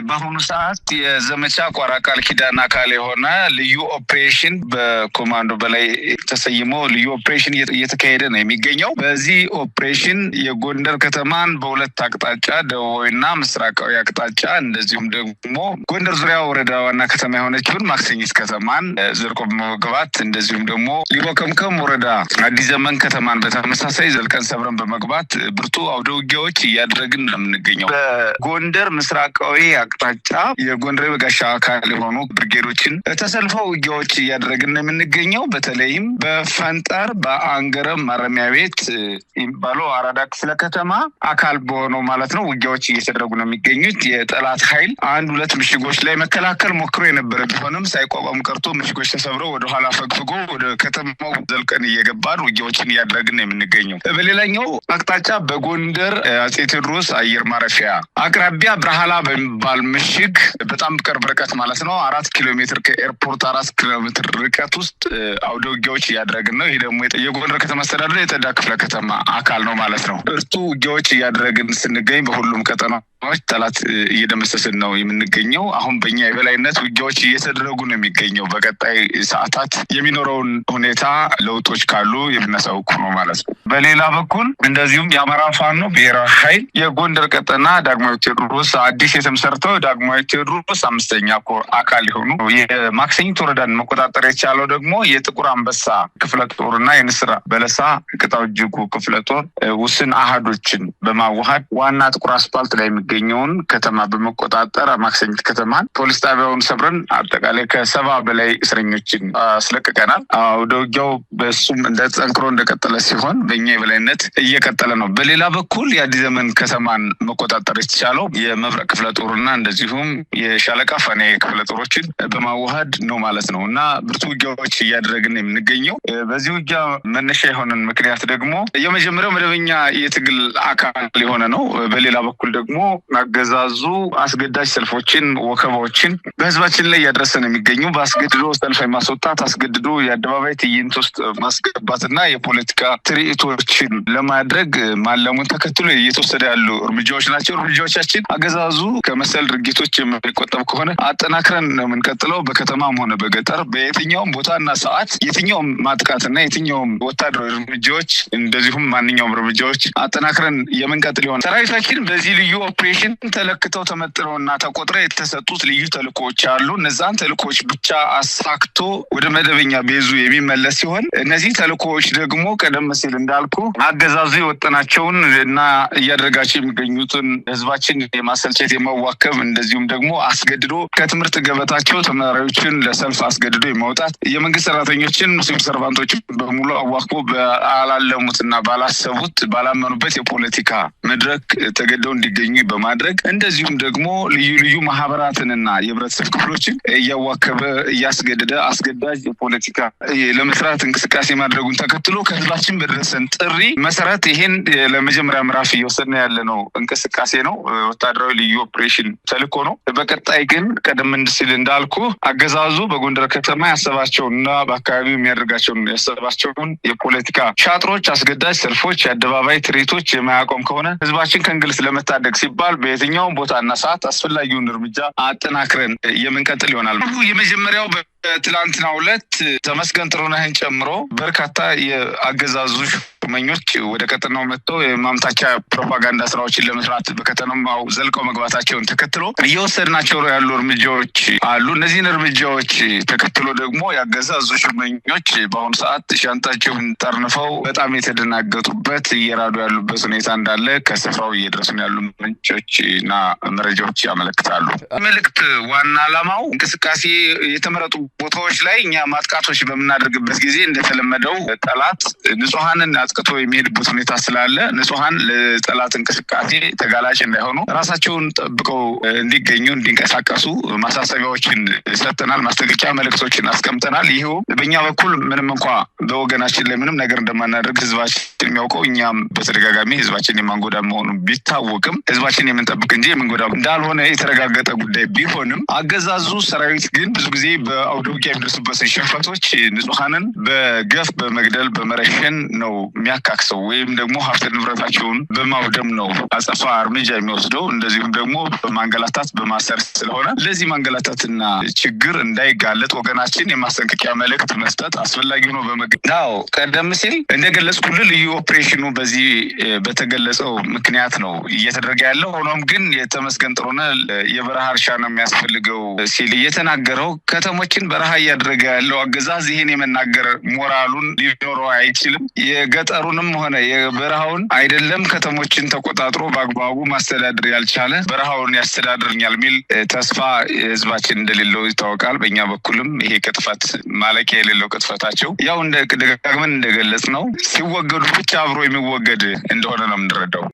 በአሁኑ ሰዓት የዘመቻ ቋራ ቃል ኪዳን አካል የሆነ ልዩ ኦፕሬሽን በኮማንዶ በላይ ተሰይሞ ልዩ ኦፕሬሽን እየተካሄደ ነው የሚገኘው። በዚህ ኦፕሬሽን የጎንደር ከተማን በሁለት አቅጣጫ፣ ደቡባዊና ምስራቃዊ አቅጣጫ፣ እንደዚሁም ደግሞ ጎንደር ዙሪያ ወረዳ ዋና ከተማ የሆነችውን ማክሰኝት ከተማን ዘልቆ በመግባት፣ እንደዚሁም ደግሞ ሊቦ ከምከም ወረዳ አዲስ ዘመን ከተማን በተመሳሳይ ዘልቀን ሰብረን በመግባት ብርቱ አውደ ውጊያዎች እያደረግን ነው የምንገኘው። በጎንደር ምስራቃዊ አቅጣጫ የጎንደር በጋሻ አካል የሆኑ ብርጌዶችን ተሰልፈው ውጊያዎች እያደረግን ነው የምንገኘው። በተለይም በፈንጠር በአንገረም ማረሚያ ቤት የሚባለው አራዳ ክፍለ ከተማ አካል በሆነው ማለት ነው ውጊያዎች እየተደረጉ ነው የሚገኙት። የጠላት ኃይል አንድ ሁለት ምሽጎች ላይ መከላከል ሞክሮ የነበረ ቢሆንም ሳይቋቋም ቀርቶ ምሽጎች ተሰብረው ወደኋላ ፈግፍጎ ወደ ከተማው ዘልቀን እየገባን ውጊያዎችን እያደረግን ነው የምንገኘው። በሌላኛው አቅጣጫ በጎንደር አፄ ቴዎድሮስ አየር ማረፊያ አቅራቢያ ብርሃላ በሚባል ምሽግ፣ በጣም ቅርብ ርቀት ማለት ነው፣ 4 ኪሎ ሜትር፣ ከኤርፖርት 4 ኪሎ ሜትር ርቀት ውስጥ አውደ ውጊያዎች እያደረግን ነው። ይህ ደግሞ የጎንደር ከተማ አስተዳደር የጠዳ ክፍለ ከተማ አካል ነው ማለት ነው። ብርቱ ውጊያዎች እያደረግን ስንገኝ በሁሉም ቀጠናዎች ጠላት እየደመሰስን ነው የምንገኘው። አሁን በኛ የበላይነት ውጊያዎች እየተደረጉ ነው የሚገኘው። በቀጣይ ሰዓታት የሚኖረውን ሁኔታ ለውጦች ካሉ የምናሳውቅ ነው ማለት ነው። በሌላ በኩል እንደዚሁም የአማራ ፋኖ ብሔራዊ ኃይል የጎንደር ቀጠና ዳግማዊ ቴዎድሮስ፣ አዲስ የተመሰረተው ዳግማዊ ቴዎድሮስ አምስተኛ ኮር አካል የሆኑ፣ የማክሰኝት ወረዳን መቆጣጠር የቻለው ደግሞ የጥቁር አንበሳ ክፍለ ጦር እና የንስር በለሳ ቅጣው እጅጉ ክፍለ ጦር ውስን አሃዶችን በማዋሃድ ዋና ጥቁር አስፓልት ላይ የሚገኘውን ከተማ በመቆጣጠር ማክሰኝት ከተማን ፖሊስ ጣቢያውን ሰብረን አጠቃላይ ከ70 በላይ እስረኞችን አስለቅቀናል። አውደ ውጊያው በሱም እንደ ጠንክሮ እንደቀጠለ ሲሆን በእኛ የበላይነት እየቀጠለ ነው። በሌላ በኩል የአዲስ ዘመን ከተማን መቆጣጠር የተቻለው የመብረቅ ክፍለ ጦርና እንደዚሁም የሻለቃ ፋኔ ክፍለ ጦሮችን በማዋሃድ ነው ማለት ነው፣ እና ብርቱ ውጊያዎች እያደረግን የምንገኘው። በዚህ ውጊያ መነሻ የሆነን ምክንያት ደግሞ የመጀመሪያው መደበኛ የትግል አካል የሆነ ነው። በሌላ በኩል ደግሞ አገዛዙ አስገዳጅ ሰልፎችን፣ ወከባዎችን በህዝባችን ላይ እያደረሰ ነው የሚገኙ። በአስገድዶ ሰልፍ የማስወጣት፣ አስገድዶ የአደባባይ ትዕይንት ውስጥ ማስገባትና የፖለቲካ ትርኢቶችን ለማድረግ ማለሙን ተከትሎ እየተወሰደ ያሉ እርምጃዎች ናቸው። እርምጃዎቻችን አገዛዙ ከመሰል ድርጊቶች የሚቆጠብ ከሆነ አጠናክረን ነው የምንቀጥለው። በከተማም ሆነ በገጠር በየትኛውም ቦታና ሰዓት የትኛውም ማጥቃትና የትኛውም ወታደራዊ እርምጃዎች እንደዚሁም ማንኛውም እርምጃዎች አጠናክረን የምንቀጥል ይሆናል። ሰራዊታችን በዚህ ልዩ ኦፕሬሽን ተለክተው ተመጥነውና ተቆጥረው የተሰጡት ልዩ ተልእኮዎች አሉ። እነዛን ተልእኮዎች ብቻ አሳክቶ ወደ መደበኛ ቤዙ የሚመለስ ሲሆን፣ እነዚህ ተልእኮዎች ደግሞ ቀደም ሲል እንዳልኩ አገዛዙ የወጠናቸውን እና እያደረጋቸው የሚገኙትን ህዝባችን የማሰልቸት፣ የማዋከብ፣ እንደዚሁም ደግሞ አስገድዶ ከትምህርት ገበታቸው ተማሪዎችን ለሰልፍ አስገድዶ የማውጣት፣ የመንግስት ሰራተኞችን ሲቪል servant ኦችን በሙሉ አዋክቦ ባላለሙትና ባላሰቡት ባላመኑበት የፖለቲካ መድረክ ተገደው እንዲገኙ በማድረግ፣ እንደዚሁም ደግሞ ልዩ ልዩ ማህበራትንና የህብረተሰብ ክፍሎችን እያዋከበ እያስገደደ አስገዳጅ የፖለቲካ ለመስራት እንቅስቃሴ ማድረጉን ተከትሎ ከህዝባችን በደረሰን ጥሪ መሰረት ይሄን ለመጀመሪያ ምዕራፍ እየወሰድን ያለ ነው እንቅስቃሴ ነው። ወታደራዊ ልዩ ኦፕሬሽን ተልእኮ ነው። በቀጣይ ግን ቀደም ሲል እንዳልኩ አገዛዙ በጎንደር ከተማ ያሰባቸውን እና በአካባቢው የሚያደርጋቸውን ያሰባቸውን የፖለቲካ ሻጥሮች፣ አስገዳጅ ሰልፎች፣ የአደባባይ ትርኢቶች የማያቆም ከሆነ ህዝባችን ከእንግልት ለመታደግ ሲባል በየትኛውም ቦታና ሰዓት አስፈላጊውን እርምጃ አጠናክረን የምንቀጥል ይሆናል። የመጀመሪያው በትላንትናው ዕለት ተመስገን ጥሩነህን ጨምሮ በርካታ የአገዛዙ ሹመኞች ወደ ቀጠናው መጥተው የማምታቻ ፕሮፓጋንዳ ስራዎችን ለመስራት በከተማው ዘልቀው መግባታቸውን ተከትሎ እየወሰድናቸው ያሉ እርምጃዎች አሉ። እነዚህን እርምጃዎች ተከትሎ ደግሞ የአገዛዙ ሹመኞች በአሁኑ ሰዓት ሻንጣቸውን ጠርንፈው በጣም የተደናገጡበት፣ እየራዱ ያሉበት ሁኔታ እንዳለ ከስፍራው እየደረሱን ያሉ ምንጮች እና መረጃዎች ያመለክታሉ። መልእክት ዋና ዓላማው እንቅስቃሴ የተመረጡ ቦታዎች ላይ እኛ ማጥቃቶች በምናደርግበት ጊዜ እንደተለመደው ጠላት ንጹሐንን አጥቅቶ የሚሄድበት ሁኔታ ስላለ ንጹሐን ለጠላት እንቅስቃሴ ተጋላጭ እንዳይሆኑ ራሳቸውን ጠብቀው እንዲገኙ፣ እንዲንቀሳቀሱ ማሳሰቢያዎችን ሰጥተናል። ማስጠንቀቂያ መልእክቶችን አስቀምጠናል። ይኸው በእኛ በኩል ምንም እንኳ በወገናችን ላይ ምንም ነገር እንደማናደርግ ህዝባችን የሚያውቀው፣ እኛም በተደጋጋሚ ህዝባችን የማንጎዳ መሆኑ ቢታወቅም፣ ህዝባችን የምንጠብቅ እንጂ የምንጎዳ እንዳልሆነ የተረጋገጠ ጉዳይ ቢሆንም፣ አገዛዙ ሰራዊት ግን ብዙ ጊዜ በአውደ በአውደ ውጊያ የሚደርሱበትን ሽንፈቶች ንጹሐንን በገፍ በመግደል በመረሸን ነው የሚያካክሰው፣ ወይም ደግሞ ሀብት ንብረታቸውን በማውደም ነው አጸፋ እርምጃ የሚወስደው። እንደዚሁም ደግሞ በማንገላታት በማሰር ስለሆነ ለዚህ ማንገላታትና ችግር እንዳይጋለጥ ወገናችን የማስጠንቀቂያ መልእክት መስጠት አስፈላጊ ሆኖ በመገ ቀደም ሲል እንደገለጽኩልህ ልዩ ኦፕሬሽኑ በዚህ በተገለጸው ምክንያት ነው እየተደረገ ያለው። ሆኖም ግን የተመስገን ጥሩነህ የበረሃ እርሻ ነው የሚያስፈልገው ሲል እየተናገረው ከተሞችን በረሃ እያደረገ ያለው አገዛዝ ይህን የመናገር ሞራሉን ሊኖረው አይችልም። የገጠሩንም ሆነ የበረሃውን አይደለም ከተሞችን ተቆጣጥሮ በአግባቡ ማስተዳደር ያልቻለ በረሃውን ያስተዳድርኛል የሚል ተስፋ ህዝባችን እንደሌለው ይታወቃል። በእኛ በኩልም ይሄ ቅጥፈት ማለቂያ የሌለው ቅጥፈታቸው ያው ደጋግመን እንደገለጽ ነው ሲወገዱ ብቻ አብሮ የሚወገድ እንደሆነ ነው የምንረዳው።